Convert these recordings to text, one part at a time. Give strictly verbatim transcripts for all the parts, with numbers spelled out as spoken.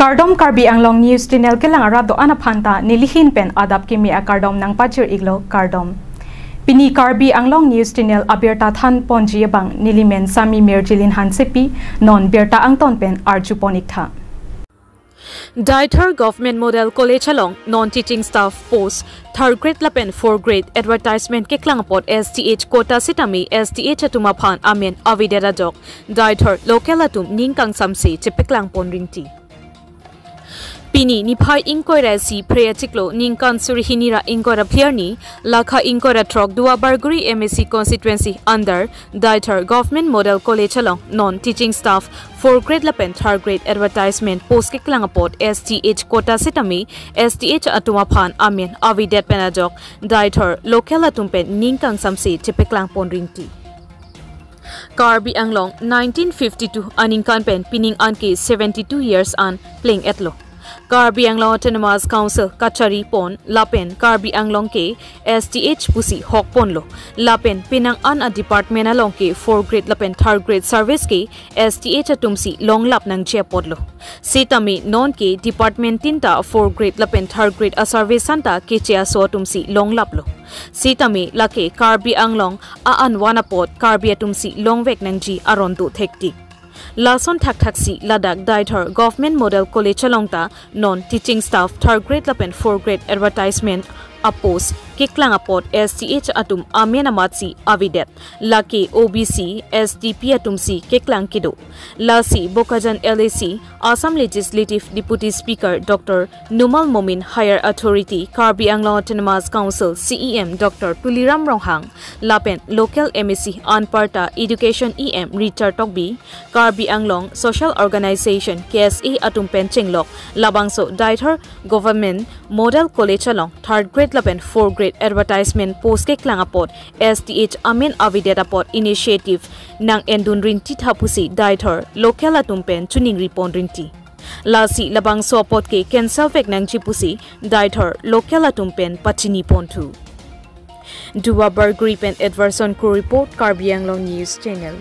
Kardom, Karbi Anglong News Channel kelang arat do-an aphanta nelihin pen adap kimi akardom nangpachir-iklo, kardom. Pini Karbi Anglong News Channel abirta thanponji abang nelimen Sami Mirjilin Hansepi, non birta angton pen arjupon-iktha. Deithor Government Model College along non-teaching staff post third grade lapen fourth grade advertisement keklang apot S T H quota sitame S T H atum aphan amen avedet ajok Deithor local atum ning kangsamse chepaklangpon ringti. Pini niphai ingkoi ra isi Phre achiklo ningkan suri hini ra ingkoi ra phli arni, lakha ingkoi ra throk Duar Bagori M A C constituency under Deithor Government Model College along non-teaching staff fourth grade lapen third grade advertisement post keklang apot S T H quota sitame S T H atum aphan amen avedet pen ajok Deithor local atum pen ning kangsamse chepaklangpon ringti. Karbi Anglong nineteen fifty-two aningkan pen pining an ke seventy-two years an pleng-etlo. Karbi Anglong Autonomous Council kacharipon lapen Karbi Anglong ke S T H pusi hokponlo. Lapen penang an a-department along ke fourth grade lapen third grade service ke S T H atumsi longlap nangji apotlo. Sitame non ke department tinta fourth grade lapen third grade a-service anta keche aso atumsi longlaplo. Sitame lake Karbi Anglong a-anvan apot Karbi atumsi longvek nangji aron do thektik. Lason thakthaksi ladak Deithor Government Model College along ta non-teaching staff third grade lapen fourth grade advertisement a-post keklang apot S T H atum amen amatsi avedet. Lake O B C, S T P atumsi keklang kedo. Lasi Bokajan L A C, Assam Legislative Deputy Speaker Doctor Numal Momin, Higher Authority, Karbi Anglong Autonomous Council C E M Doctor Tuliram Ronghang, lapen local M A C anparta Education E M Richard Tokbi, Karbi Anglong Social Organization, K S A atum pen chenglok labangso Deithor Government Model College along third grade lapen fourth grade advertisement post keklang apot S T H amen avedet apot initiative nang-endun ringtitha pusi Deithor local atum pen choningripon ringti. Lasi labangso apot ke cancel vek nangji pusi Deithor local atum pen pachiniponthu. Duar Bagori pen Edverson Kro report, Karbi Anglong News Channel.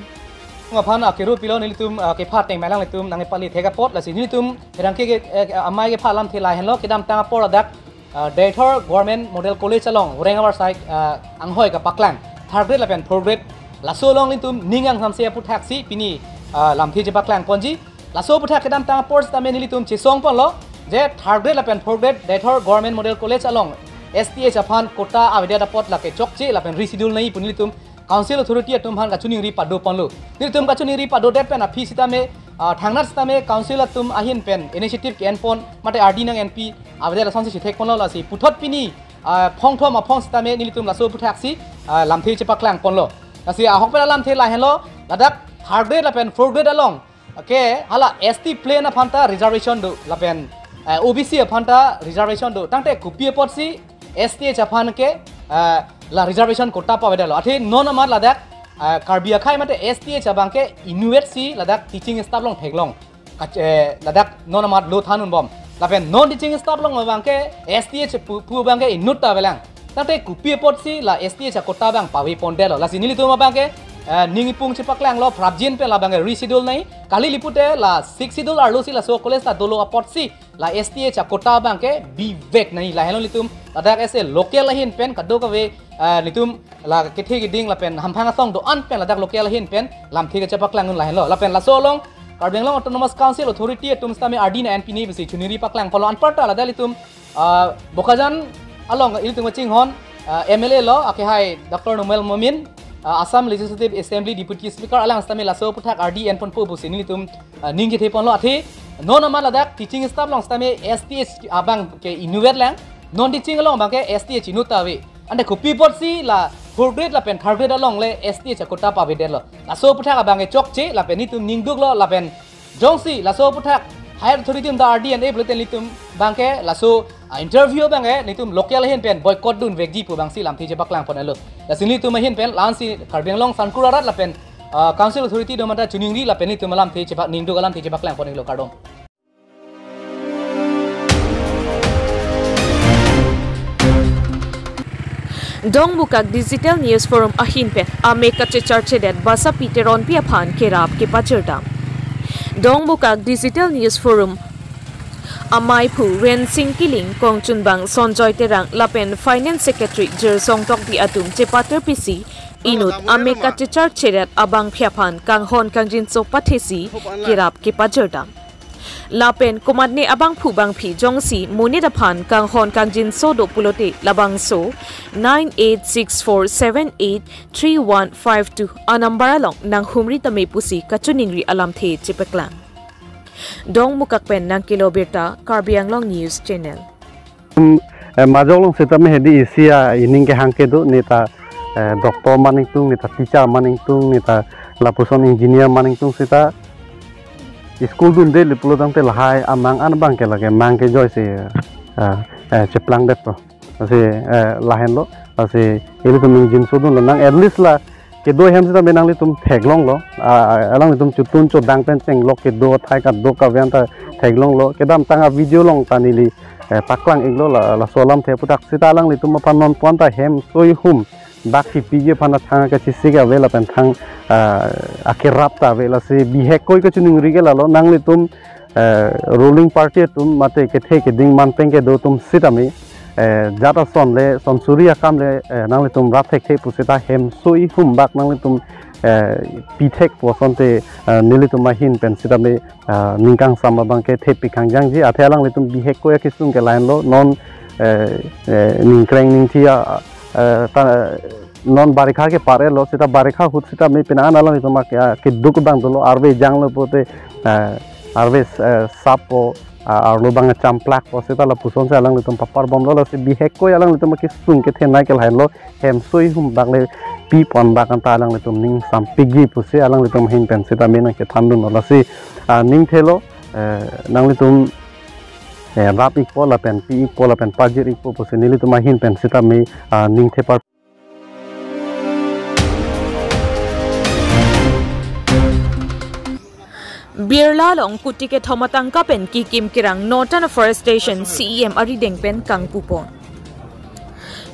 Aphan akero pilo nelitum, ah, kepha teng melang nelitum nangpali thek apot, lasi nelitum herang ke, ke, eh, amei kepha alamthe lahenlo, kedamtang apor ladak, ah, Deithor Government Model College along, Horeng Abar side, ah, anghoi kapaklang third grade lapen fourth grade, laso along nelitum ning kangsamse aphuthaksi pini, ah, lamthe chepaklangponji. Laso aputhak kedamtang apor sitame nelitum chesongponlo je third grade lapen fourth grade Deithor Government Model College along S T H aphan quota avedet apot lake chokche lapen reschedule nangji pu nelitum Council Authority atum aphan kachiningri padoponlo. Nelitum kachiningri padodet pen aphi sitame, ah, thangnat sitame Council atum ahin pen initiative ke-enpon mate R D nang-enpi avedet asonsi chethekponlo, lasi puthot pini, ah, phongthom aphong sitame nelitum laso aphuthaksi, ah, lamthe chepaklangponlo. Lasi ahok pen alamthe lahenlo, ladak third grade lapen fourth grade along ke hala S T plain aphanta reservation do lapen, eh, O B C aphanta reservation do. Tangte kopi apotsi S T H aphan ke, eh, la reservation quota pavedetlo. Athe non amat ladak, eh, Karbi akhei mate S T H abang ke inutvet si ladak teaching staff along theklong. Kach-, eh, ladak non amat lo than-unbom. Lapen non teaching staff along abang ke S T H pu, pu abang ke inut ta avelang. Tangte kopi apotsi la S T H a-quota abang pavepondetlo. Lasi nelitum abang ke, eh, ning ipung chepaklanglo, prapjin pen labang ke reschedule nangji. Kali lipute la Sixth Schedule arlosi laso college ta dolo apotsi la S T H a-quota abang ke bivek nangji. Lahenlo nelitum ladak as a local ahin pen kadokave, eh, nelitum la kethe keding lapen hamphang asong do-an pen ladak local ahin pen lamthe kachepaklang lahenlo. Lapen laso along Karbi Anglong Autonomous Council Authority atum sitame R D nang-enpi nangji pusi chiningri paklangponlo, anparta ladak ilitum, ah, Bokajan along ilitum kachinghon, ah, M L A lo, akehai Doctor Numal Momin, ah, Assam Legislative Assembly Deputy Speaker alang sitame laso aputhak R D enponpo pusi nelitum, ah, ning chetheponlo. Athe non amat ladak teaching staff along sitame S T H abang ke inutvet lang, non teaching along abang ke S T H inut ta ave. Ante kopi apotsi la fourth grade lapen third grade along le S T H a-quota pavedetlo. Laso aputhak abang ke chokche lapen nelitum ningduklo lapen jongsi laso aputhak higher authority atum ta R D nang-e pulote nelitum abang ke laso, ah, interview abang ke nelitum local ahin pen boycott dunvekji pu abangsi lamthe chepaklangponlo. Lasi nelitum ahin pen la-ansi Karbi Anglong sangkur arat lapen, ah, Council Authority do mata chiningri lapen nelitum alamthe chepak ningduk alamthe chepaklangponlo, kardom. Dongmukak Digital News Forum ahin pen amek kachecharchedet Basapi Teronpi aphan kerap kepachirdam. Dongmukak Digital News Forum Amei aphu Rensing Killing, kongchunbang Sonjoy Terang lapen Finance Secretary Jirsong Tokbi atum chepatir pisi inut amei kachechar cherat abangpi aphan kanghon kangjinso pathesi kerap kepajirdam. Lapen komatne abangphu bangphi jongsi monit aphan kanghon kangjinso do pulote labangso nine eight six four seven eight three one five two a number along nanghumri tame pusi kachiningri alamthe chepaklang. Dongmukak pen nangkelo birta, Karbi Anglong News Channel. Hmm, eh, majok along sitame hedi isi a ining kehang kedo, neta, eh, doctor maningtung, neta teacher maningtung, neta lapuson engineer maningtung sita school dunde le pulo tangte lahai amang an abangke lake mang kejoisi, eh, eh, cheplangdet to. Lasi, eh, lahenlo, lasi ilitum ingjinso dunlo nang at least la kedo ahem sitame nanglitum theklonglo, ah, alanglitum chotun chodang pen chenglok kedo athai kadokave anta theklonglo, kedamtang a video along ta neli, eh, paklang-iklo la, laso alamthe aphuthak sita alanglitum aphan non pon ta hem soi hum bak kipiji aphan athang kachesik ave lapen thang, ah, akerap ta ave, lasi bihek koi kachiningri ke lalo, nanglitum, eh, ruling party atum mate kethe keding manpeng kedo atum sitame, eh, jat ason le, sonsuri akam le, eh, nanglitum rap thekthe pusita hem soi hum bak nanglitum, eh, pithek pu asonte, eh, nelitum ahin pen sitame, eh, ning kangsam abangke thepi kangjangji, athe alanglitum bihek koi akesung ke lahenlo, non, eh, eh, ningkreng ningthi a, eh, ta, non barikha ke par-etlo, sita barikha ahut sitame penang an alanglitum a, a, keduk abang dolo, arve janglo pote, eh, arve, eh, sap po, ah, arlo abang champlak po, sita lapuson si alanglitum paparbomlo, lasi bihek koi alanglitum akesung kethe nai ke lahenlo, hem soi hum bak le pi pon bak anta alanglitum ning sampikji pusi alanglitum ahin pen sitame nangkethandunlo, lasi, ah, ning thelo, eh, nanglitum, eh, rap-ikpo lapen pi-ikpo lapen pajir-ikpo pusi nelitum ahin pen sitame, ah, ning thepar. Birla along kuti kethom atangka pen kikim kerang Northern Afforestation C E M arideng pen kangpupon.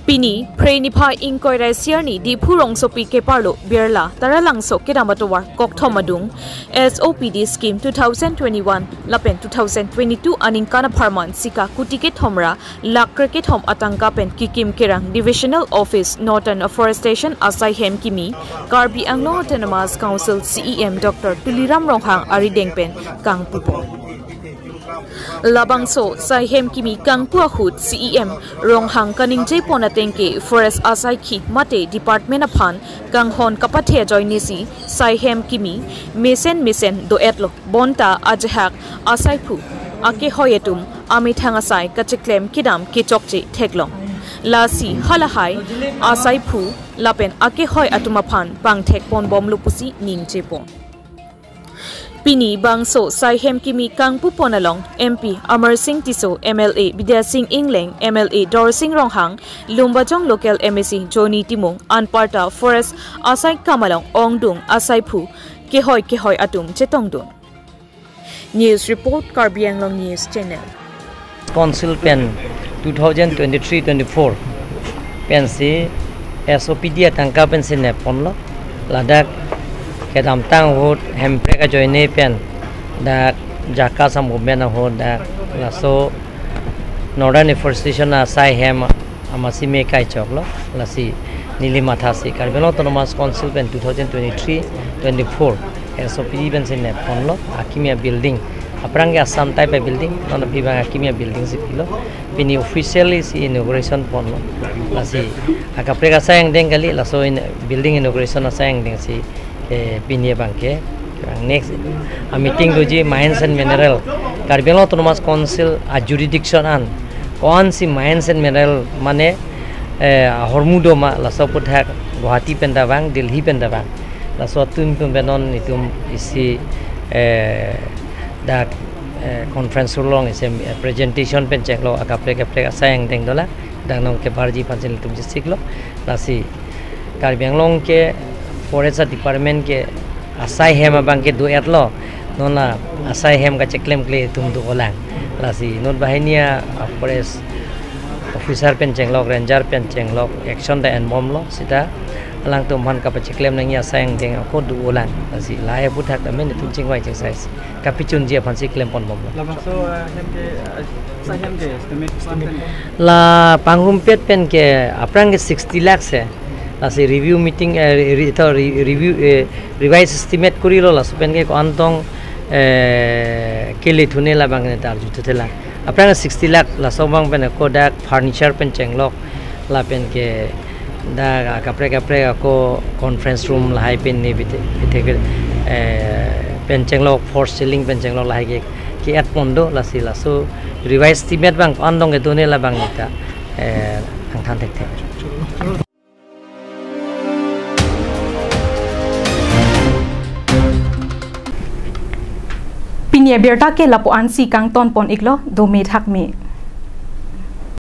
Pini, Phre niphai ingkoi ra isi arni Diphu rongsopi keparlo Birla Taralangso kedam atovar kokthom adung S O P D scheme two thousand twenty-one lapen two thousand twenty-two aningkan apharman sika kuti kethom ra lakh krekethom atangka pen kikim kerang Divisional Office Northern Afforestation asai hem kimi Karbi Anglong Autonomous Council C E M Doctor Tuliram Ronghang arideng pen kangpupon. Labangso sai hem kimi kangpu ahut C E M Ronghang kaningjepon atengke forest asaikhi mate department aphan kanghon kapathe ajoinesi sai hem kimi mesen mesen do-etlo. Bonta ajahak asaiphu akehoi atum amethang asai kacheklem kedam kechokche theklong. Lasi halahai asaiphu lapen akehoi atum aphan pangthekponbomlo pusi ningjepon. Pini bangso sai hem kimi kangpupon along M P Amarsing Tisso, M L A Bidya Sing Engleng, M L A Dorsing Ronghang, Lumbajong Local M A C Johnny Timung, anparta forest asai kam along ongdung asaiphu kehoi kehoi atum chetongdun. News report, Karbi Anglong News Channel. Council pen two thousand twenty-three twenty-four pensi S O P D atangka pensi nepponlo. Ladak kedamtang ahut Hemprek ajoine pen dak JACAS a-movement ahut dak laso Northern Afforestation asai hem amatsi me kaichoklo. Lasi neli mathasi Karbi Anglong Autonomous Council pen two thousand twenty-three twenty-four S O P D pensi nepponlo, akimi a-building. Aphrang ke Assam type a-building, non aphi abang akimi a-building si pilo. Pini officially si inauguration ponlo. Lasi akaprek asai angdeng kali, laso in, building inauguration asai angdeng si, eh, pini abangke. Next a-meeting doji mines and mineral. Karbi Anglong Autonomous Council a-jurisdiction an ko-ansi mines and mineral mane, eh, ahormu doma, laso aphuthak Guwahati pen ta vang, Delhi pen ta vang. Laso atum atum pen non itum isi, eh, dak, eh, conference hall along isi, eh, presentation pen chenglo, akaprek kaprek asai angdeng dolang, dak nangkebarji aphansi nelitum chesiklo. Lasi Karbi Anglong ke forest department ke asai hem abangke do-etlo. Non la asai hem kacheklemkle atum dolang. Lasi non banghini a-forest officer pen chenglok, ranger pen chenglok, action ta enbomlo, sita Alangtum aphan kapacheklem nangji asai angdeng ako do-olang. Lasi lahai aphuthak ta amen nelitum chingvai chingsai si kapachunji aphansi klem ponbomlo. Labangso, eh, hem ke, eh, sa hem ke estimate plan pen ko? La pangrumpet pen ke aphrang ke sixty lakhs he. Lasi review meeting, eh, re-, re-, to re-, review, eh, revise estimate korilo, laso pen ke ko-antong, eh, kelethunne labang neta arjuthuthelang. Aphrang sixty lakh, laso abang pen ako dak furniture pen chenglok, lapen ke dak kaprek kaprek ako conference room lahai pen ne bithe, bithe ke, eh, pen chenglok, false ceiling pen chenglok lahai ke, ke-add pon do. Lasi laso revise estimate abang ko-antong kedo ne labang neta, eh, angthan thekthe. Pini abirta ke lapu-ansi kangton pon-iklo, dome thakme.